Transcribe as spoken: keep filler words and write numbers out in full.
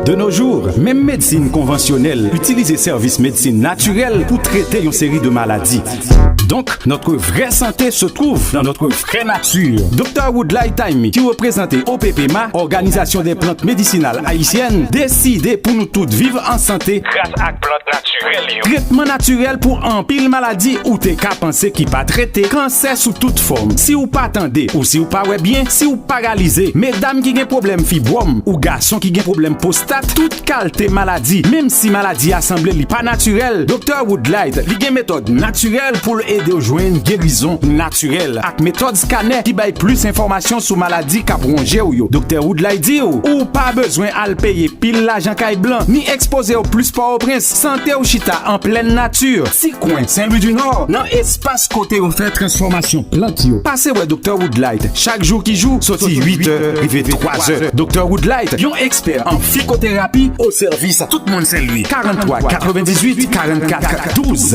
De nos jours, menm medsin konvansyonèl itilize sèvis medsin natirèl pou trete yon seri de maladi. Donc, notre vraie santé se trouve dans notre vraie nature. Doktè Woodlight Taimi, ki reprezante O P P M A, Organisation des Plantes Médicinales Haïtiennes, deside pou nou tout viv an sante gras ak plant natirèl yo. Tretman natirèl pou anpil maladi ou te ka panse ki pa trete, kansè sou tout fòm. Si w pa tande, ou si w pa wè byen, si w paralize, medam ki gen pwoblèm fibwòm, ou gason ki gen pwoblèm pwostat, tout kalte maladi, menm si maladi a sanble li pa natirèl, Doktè Woodlight, li gen metòd natirèl pou l ede w jwenn gerizon natirèl ak metòd skanè ki bay plis enfòmasyon sou maladi k ap wonje w yo. Doktè Woodlight di w, ou pa bezwen al peye pil lajan kay blan, ni ekspoze w plis Pòtoprens, sante w chita an plèn nati. Ti kwen Sen Lwi di Nò, nan espas kote yo fè transfòmasyon plant yo. Pase wè Doktè Woodlight chak jou ki jou, soti uit è rive twa zè. Doktè Woodlight, yon ekspè an fikoterapi, o sèvis tout moun Sen Lwi. Karant twa katrevendizuit karannkat douz.